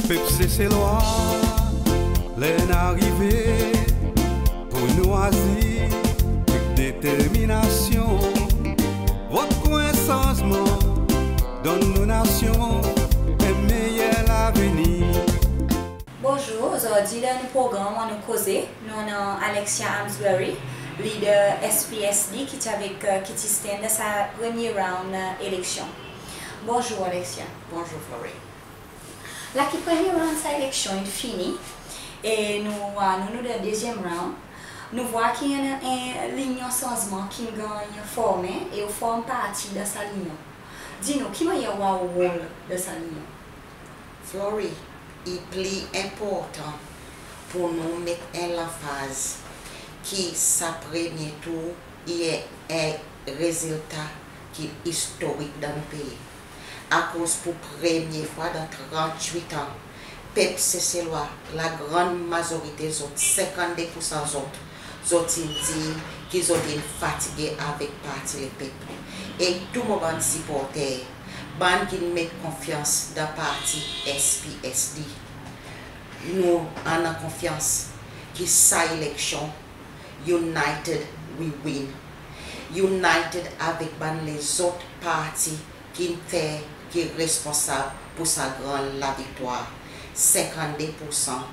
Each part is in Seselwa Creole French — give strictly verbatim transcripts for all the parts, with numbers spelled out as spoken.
Pep Seselwa, ler in arive pour nou azir ek determinasyon. Vot pour en sanzman, donn nou nasyon en meyer lavenir. Bonzour, ozordi dan nou progranm Annou Koze, nou annan Alexia Amesbury, leader S P S D, ki ti avek, e, ki ti stand dan sa premye round, e, eleksyon. Bonzour Alexia. Bonzour Flory. La ki premye round sa eleksyon in fini, e nou, a, nou, nou dan dezyenm round, nou vwar ki annan en Linyon Sanzman ki'n ganny formen e ou form parti dan sa linyon. Dir nou, ki mannyer ou war ou rol dan sa linyon? Flory, i pli enportan pour nou met en lanfaz ki sa premye tour i en rezilta ki istorik dan nou pei. Akoz pour premye fwa dan trant-wit an, pep Seselwa, lagrann mazorite zot, senkannde poursan zot, zot in dir ki zot in fatige avek Parti Lepep. E tou mon bann siporter, bann ki'n met konfyans dan parti S P S D, nou annan konfyans ki sa eleksyon, united we win. United avek bann lezot parti ki'n fer, ki responsab pour sa gran laviktwar. Senkannde poursan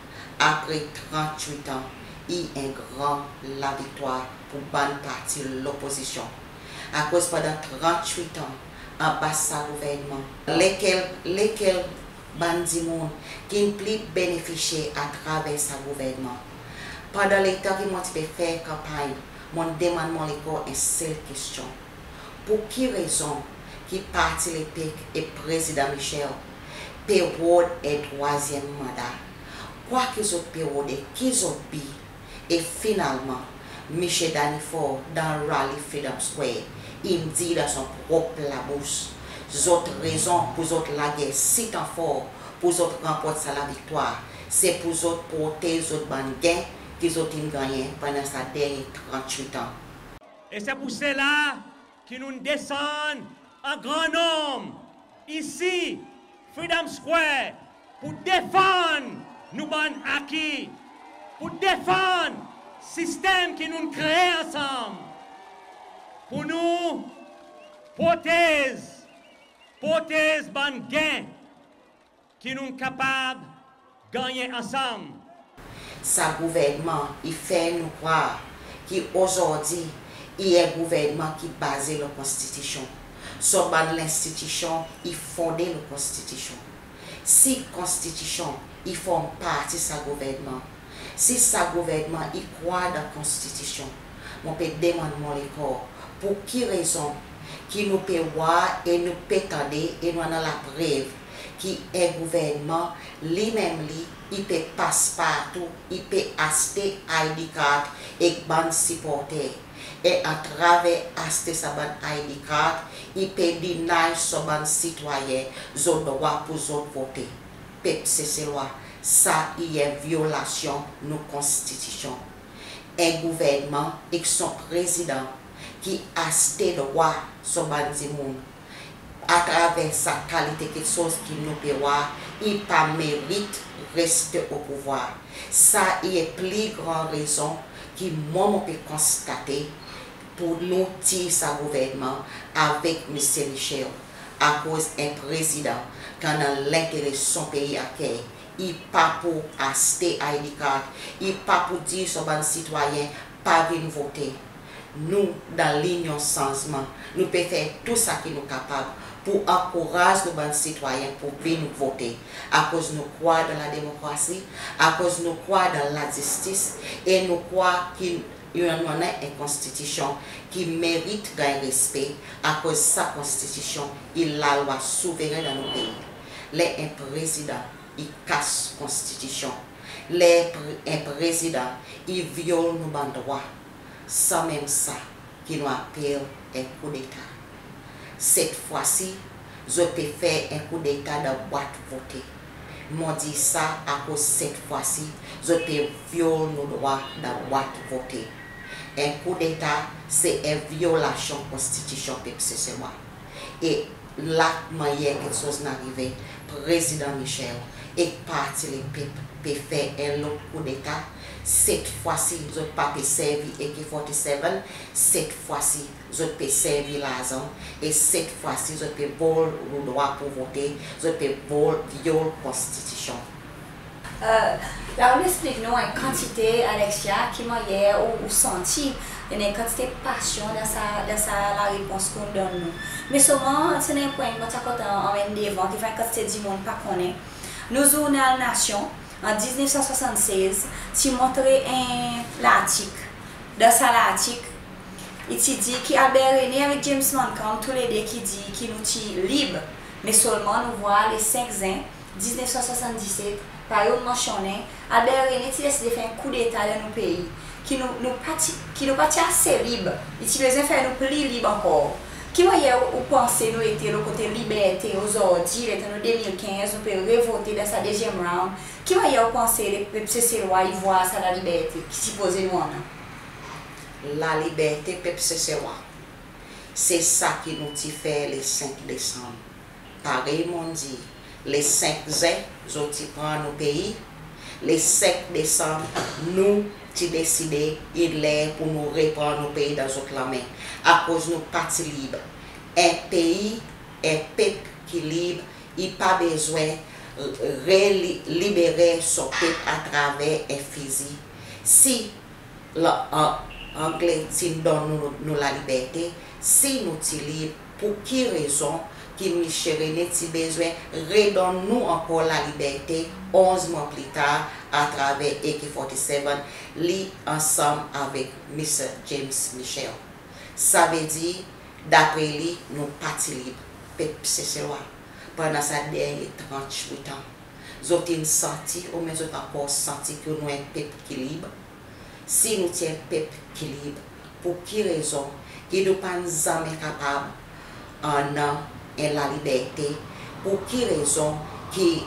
apre trant-wit an, i en gran laviktwar pour bann parti lopozisyon. Akoz pandan trant-wit an anba sa gouvernman, lekel, lekel bann dimoun ki'n pli benefisye atraver sa gouvernman? Pandan letan ki mon ti pe fer kanpanny, mon'n demann mon lekor en sel kestyon. Pour ki rezon ki Parti Lepep e Prezidan Michel pe rod en trwazyenm manda? Kwa ki zot pe rode? Ki zot bi? E finalman, Msye Danny Faure dan rally Freedom Square, in dir dan son prop labous, zot rezon pour zot lager sitan for pour zot ranport sa laviktwar, se pour zot protez zot bann gen ki zot in gannyen pandan sa dernyen trant-wit an. E se pour sela ki nou'n desann an gran nonm isi Freedom Square pour defann nou bann aki, pour defann sistenm ki nou'n kree ansanm, pour nou protez, protez bann gen ki nou'n kapab gannyen ansanm. Sa gouvernman i fer nou krwar ki ozordi i en gouvernman ki baze lo Konstitisyon. Son bann lenstitisyon i fonde lo Konstitisyon. Si Konstitisyon i form parti sa gouvernman, si sa gouvernman i krwar dan Konstitisyon, mon pe demann mon lekor, pour ki rezon ki nou pe war e nou pe tande e nou annan laprev ki en gouvernman li menm li i pe pas partou, i pe aste I D card ek bann siporter. E atraver aste sa bann I D card, i pe deny son bann sitwayen zot drwa pour zot vote. Pep Seselwa, sa i en vyolasyon nou Konstitisyon. En gouvernman ek son prezidan ki aste drwa son bann dimoun atraver sa kalite keksoz ki nou pe war, i pa merit reste o pouvwar. Sa i en pli gran rezon ki mwan mon pe konstate pour nou tir sa gouvernman avek Msye Michel, akoz en prezidan ki annan lentere son pei a ker, i pa pou aste I D card, i pa pou dir son bann sitwayen pa vin vote. Nou, dan Linyon Sanzman, nou pe fer tou sa ki nou kapab pour ankouraz nou bann sitwayen pour vin vote, akoz nou krwar dan lademokrasi, akoz nou krwar dan lazistis, e nou krwar ki nou annan en Konstitisyon ki merit ganny respe, akoz sa Konstitisyon i lalwa souveren dan nou pei. Ler en prezidan i kas Konstitisyon, ler pre-, en prezidan i vyol nou bann drwa, sanmenm sa ki nou apel en koudeta. Set fwa si, zot pe fer en koudeta dan bwat vote. Mon dir sa akoz set fwa si, zot pe vyol nou drwa dan bwat vote. En koudeta, se en vyolasyon Konstitisyon pep Seselwa. E la mannyer keksoz in arive, Prezidan Michel Ek Parti Lepep pe fer en lot koudeta. Set fwa si zot pa pe servi A K forty-seven, set fwa si zot pe servi larzan, e set fwa si zot pe vol nou drwa pour vote, zot pe vol, vyol Konstitisyon. La ou'n eksplik nou en kantite, Alexia, ki mannyer ou, ou santi, i annan en kantite pasyon dan sa, dan sa larepons ki ou'n donn nou. Me selman, ti annan en pwen mon ti a kontan anmenn devan, ki en kantite dimoun pa konnen. Nou zournal Nasyon, an diznef san swasann-sez, ti montre en lartik. Dan sa lartik, i ti dir ki Albert René avek James Mancham, toulede ki dir ki nou ti lib. Me selman nou vwar le senk Zen diznef san swasann-diset, parey ou'n mansyonnen, Albert René ti deside fer en koudeta dan nou pei, ki nou, nou pa ti, ki nou pa ti ase lib, i ti bezwen fer nou pli lib ankor. Ki mannyer ou, ou panse nou ete lo kote liberte ozordi, letan nou de mil kenz, nou pe revote dan sa dezyenm round? Ki mannyer ou panse lepep Seselwa i vwar sa laliberte ki sipoze nou annan? Laliberte pep Seselwa, se sa ki nou ti fer le senk Desanm. Parey mon'n dir, le senk Zen, zot ti pran nou pei. Le senk Desanm, nou ti deside i ler pour nou repran nou pei dan zot lanmen, akoz nou pa ti lib. En pei, en pep ki lib, i pa bezwen re-, libere son pep atraver en fizi. Si la, an, Angle ti'n donn nou, nou laliberte, si nou ti lib, pour ki rezon ki Msye René ti bezwen redonn nou ankor laliberte onz mwan pli tar atraver A K forty-seven, li ansanm avek Msye James Michel? Savedir, dapre li, nou pa ti lib. Pep Seselwa, pandan sa dernyen trannwit an, zot in santi, oubyen zot ankor santi ki nou en pep ki lib? Si nou ti en pep ki lib, pour ki rezon ki nou pa'n zanmen kapab annan en laliberte? Pour ki rezon ki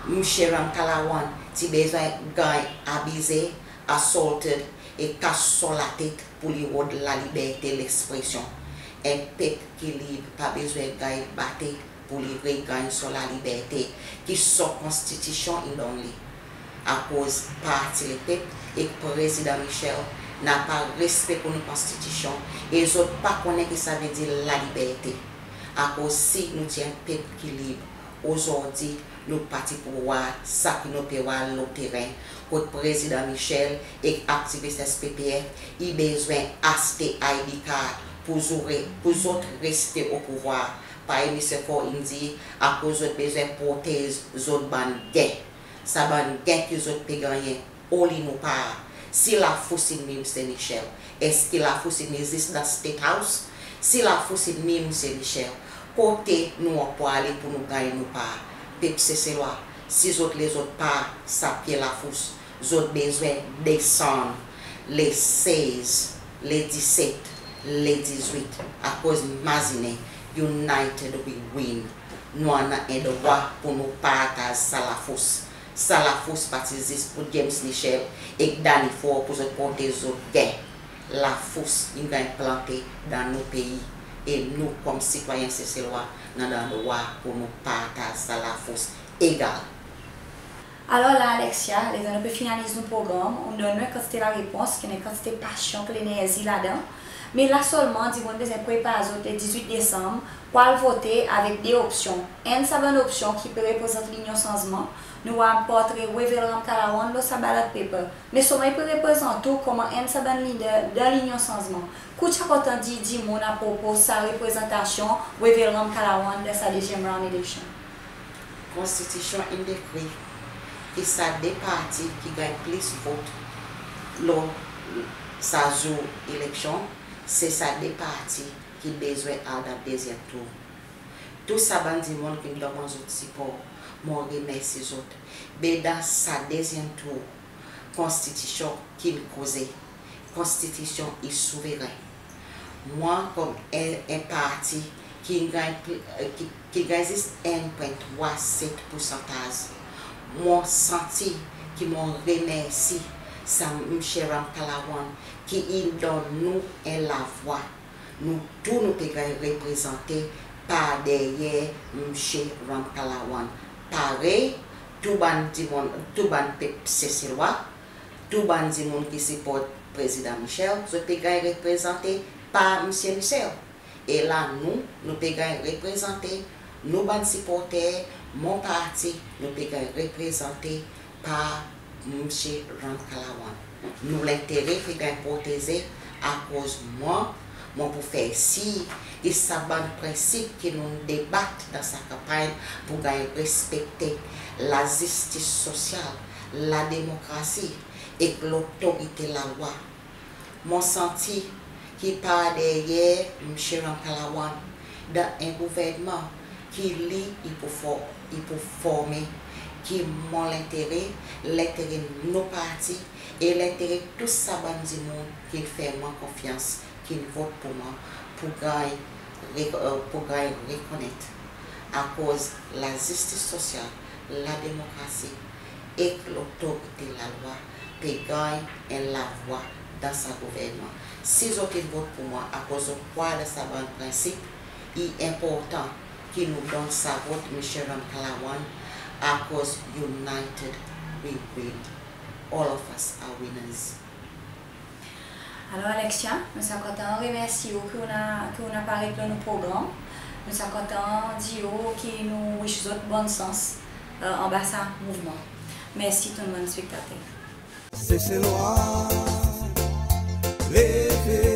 Msye Ramkalawan ti bezwen ganny abize, assaulted, e kas son latet pour li rod laliberte lekspresyon? En pep ki lib pa bezwen ganny bate pour li reganny son laliberte, ki son Konstitisyon in donn li. Akoz Parti Lepep ek Prezidan Michel napa respe pour nou Konstitisyon, e zot pa konnen ki savedir laliberte. Akoz si nou ti en pep ki lib, ozordi nou pa ti pou war sa ki nou pe war lo teren, kot Prezidan Michel ek aktivis S P P F i bezwen aste I D card pour zot re-, pour zot reste o pouvwar. Parey Msye Faure in dir, akoz zot bezwen protez zot bann gen. Sa bann gen ki zot pe gannyen, oli nou par? Si lafous in vin, Msye Michel, eski lafous in vin zis dan State House? Si lafous in vin, Msye Michel, kote nou a pou ale pour nou ganny nou par? Pep Seselwa, si zot le zot par sa pye lafous, zot bezwen desann le sez, le diset, le dizwit, akoz mazinen, united we win. Nou annan en drwa pour nou partaz sa lafous. Sa lafous pa ti zis pour James Michel ek Danny Faure pour zot protez zot gen. Lafous in ganny plante dan nou pei, e nou konman sitwayen Seselwa, nou annan drwa pour nou partaz sa lafous egal. Alor la, Alexia, letan nou pe finaliz nou progranm, ou'n donn nou en kantite larepons, ki annan en kantite pasyon, ki lenerzi ladan. Me la selman, dimoun bezwen prepar zot le dizwit Desanm pour al vote avek de opsyon. Enn sa bann opsyon ki pe reprezant Linyon Sanzman, nou war portre Wavel Ramkalawan lo sa ballot paper. Me selman i pe reprezant ou konman enn sa bann lider dan Linyon Sanzman. Ki ou ti a kontan dir dimoun apropo sa reprezantasyon Wavel Ramkalawan dan sa dezyenm round eleksyon? Konstitisyon in dekri ki sa de parti ki ganny plis vot lo sa zour eleksyon, se sa de parti ki bezwen al dan dezyenm tour. Tou sa bann dimoun ki'n donn mwan zot sipor, mon remersi zot. Be dan sa dezyenm tour, Konstitisyon ki'n koze. Konstitisyon i souveren. Mwan konman en, en parti ki ganny pli, ki, ki ganny zis enn pwen trwa set poursantaz, mon santi ki mon remersi sa Msye Ramkalawan ki in donn nou en lavwa. Nou tou nou pe ganny reprezante par deryer Msye Ramkalawan. Parey tou bann dimoun, tou bann pep Seselwa, tou bann dimoun ki siport Prezidan Michel, zot pe ganny reprezante par Msye Michel. E la nou, nou pe ganny reprezante, nou bann siporter, mon parti, nou pe ganny reprezante par Msye Ramkalawan. Nou lentere pe ganny proteze, akoz mwan, mon pou fer sir ki sa bann prensip ki nou'n debat dan sa kanpanny pou ganny respekte, lazistis sosyal, lademokrasi ek lotorite lalwa. Mon santi ki par deryer Msye Ramkalawan dan en gouvernman ki li i pou for-, i pou forme, ki mon lentere, lentere nou parti e lentere tou sa bann dimoun ki'n fer mwan konfyans, ki'n vot pour mwan, pou ganny re-, e, pou ganny rekonnet. Akoz lazistis sosyal, lademokrasi ek lotorite lalwa pe ganny en lavwa dan sa gouvernman. Si zot in vot pour mwan akoz zot krwar dan sa bann prensip, i enportan ki nou donn sa vot Msye Ramkalawan, akoz united we win. All of us are winners. Alor Alexia, nou ti a kontan remersye ou ki ou'n, ki ou'n aparet lo nou progranm. Nou ti a kontan dir ou ki nou wish zot bonn sans, e, anba sa mouvman. Mersi tou bann spektater. Seselwa, leve.